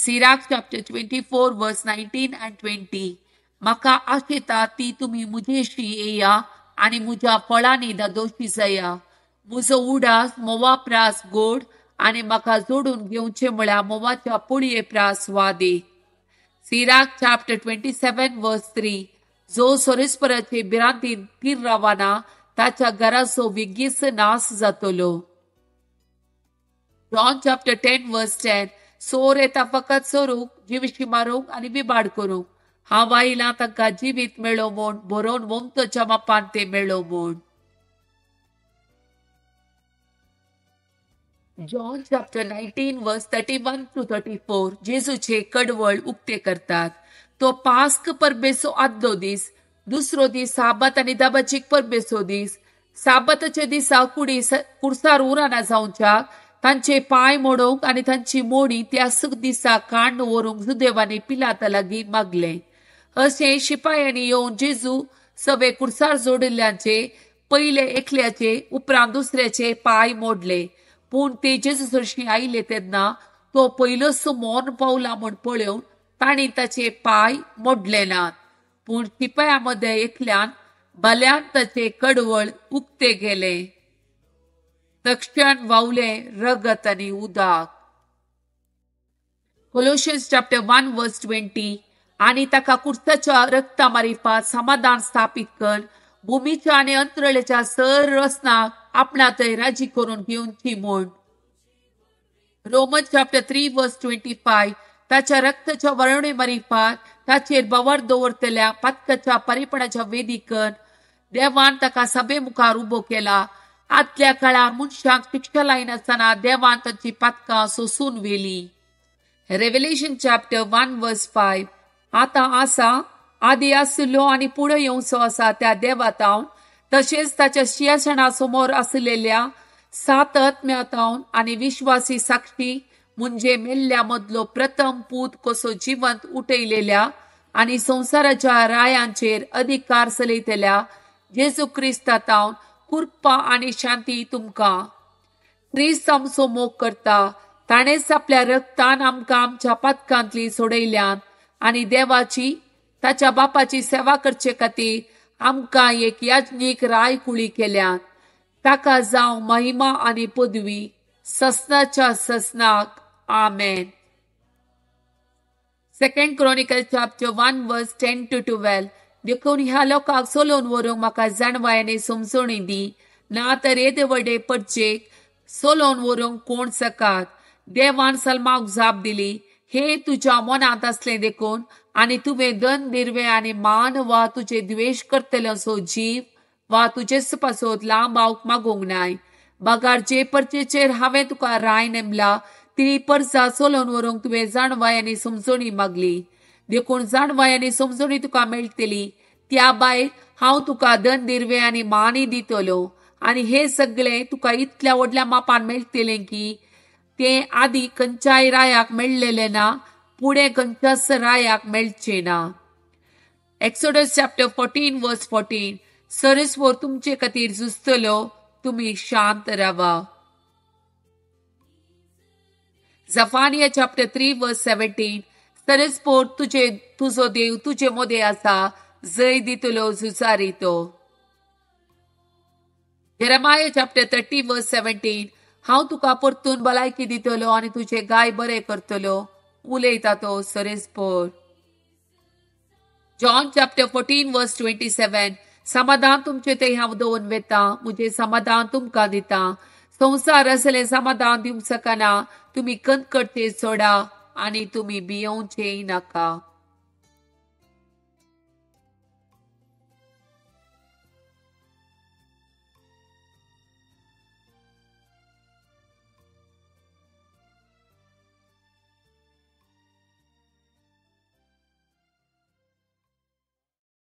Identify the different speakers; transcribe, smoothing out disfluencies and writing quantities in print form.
Speaker 1: Sirach chapter 24 verse 19 and 20. म्हाका आशेता ती तुमी म्हजेशी येया आनी म्हज्या फळांनी धादोशी जाया. म्हजो उडास म्होंवा प्रास गोड आनी म्हाका जोडून घेवचें म्हळ्यार म्होंवाच्या पोळये प्रास वादीक. सिराक चॅप्टर 27 वर्स 3. जो सोरेस्पराचे भिरांतीन थीर रावना ताच्या घराचो वेगीच नाश जातलो. जॉन चॅप्टर 10 वर्स 10. चोर येता फकत चोरूंक, जिविशी मारूंक आनी बिबाड करूंक. हांव आयलां तांकां जिवीत मेळो म्हूण, बरोवन वमतच्या मापान तें मेळो म्हूण. जॉन चॅप्टर 19 वर्स 31 to 34. जेजूचे कडवळ उक्ते करतात. तो पास्क परबेचो आदलो दीस, दुसरो दीस साबात आनी दाबाचीक परबेचो दीस. साबाताच्या दिसा कुडी कुर्सार उराना जावच्याक तांचे पांय मोडूंक आनी तांची मोडी त्याच दिसा काण्ण व्हरूंक जुदेवांनी पिलाता लागीं मागलें. अशें शिपायांनी येवन जेजू सवे कुर्सार जोडिल्ल्याचे पयले एकल्याचे उपरांत दुसऱ्याचे पांय मोडले. पूण ते जेजू सरशीं आयले तेन्ना तो पयलोच मोर्न पावला म्हूण पळोवन तांणी ताचे पांय मोडले नात. पूण शिपायां मदें एकल्यान भल्यान ताचे कडवळ उक्ते गेले. तक्षण व्हांवलें रगत आनी उदक. कोलोशियन्स चॅप्टर 1 वर्स 20. आनी ताका कुर्साच्या रक्ता मारिफात समाधान स्थापीत कर भुमीच्या आनी अंतरळेच्या सर रचनाक आपणा थंय राजी करून घेवची म्हूण. रोमन चॅप्टर 3 वर्स 25. ताच्या रक्ताच्या वर्णे मारिफात ताचेर बवर दवरतल्या पातकाच्या परिपणाच्या वेदी कर देवान ताका सभे मुखार उबो केला. आदल्या काळार मनशांक शिक्षा लायनासतना देवान तांची पातकां सोसून व्हेली. रेव्हलेशन चॅप्टर 1 वर्स 5. आतां आसा, आदी आशिल्लो आनी फुडें येवचो आसा त्या देवातावन, तशेंच ताच्या शिंयासना समोर आसलेल्या सात आत्म्यातावन आनी विश्वासी साक्षी म्हणजे मेल्ल्या मदलो प्रथम पूत कसो जिवंत उठयलेल्या आनी संवसाराच्या रायांचेर अधिकार चलयतल्या जेजू क्रिस्तातावन कृपा आनी शांती तुमकां. क्रिस्त आमचो मोग करता, ताणेंच आपल्या रक्तान आमकां आमच्या पातकांतली सोडयल्यान आनी देवाची ताच्या बापाची सेवा करचे खातीर आमकां एक याज्ञीक राय कुळी केल्यान. ताका जावं महिमा आनी पदवी ससनाच्या ससनाक. आमेन. Second Chronicle chapter 1 verse 10 to 12. देखून ह्या लोकांक चलोवन व्हरूंक म्हाका जाणवाय आनी समजणी दी, ना तर येदे व्हडे परचेक चलोवन व्हरूंक कोण सकात. देवान सलमाक जाप दिली, हे तुज्या मनांत आसलें देखून आनी तुवें दन दिरवे आनी मान वा तुजे द्वेश करतल्यांचो जीव वा तुजेच पासत लांब आवक मागूंक नाय. बगार जे परचेचेर हांवें तुका राय नेमला ती परसा चलोवन व्हरूंक तुवें जाणवाय आनी समजणी मागली. देखून जाणवाय आनी समजणी तुका मेळटली. त्या भायर हांव तुका दन दिरवे आनी मानय दितलो आनी हे सगळे तुका इतल्या व्हडल्या मापान मेळटलें की तें आदी खंयच्याय रायाक मेळ्ळेलें ना, फुडें खंयच्याच रायाक मेळचें ना. एक्सोडस चॅप्टर 14 वर्स 14. सरस्वर तुमचे खातीर झुजतलो, तुमी शांत रावा. जफानिया चॅप्टर 3 वर्स 17. सरस्पोर तुजे तुजो देव तुजे मोदे आसा, जय दितलो झुजारी तो. जेरेमाया चॅप्टर 30 वर्स 17. हांव तुका परतून भलायकी दितलो आनी तुजे गाय बरे करतलो, उलयता तो सरस्पोर. जॉन चॅप्टर 14 वर्स 27. समाधान तुमचे थंय हांव दवरून वेता, म्हजें समाधान तुमकां दिता. संवसार असलें समाधान दिवंक शकना. तुमी कणकणचे सोडा आनी तुमी भियोवचेंय नाका.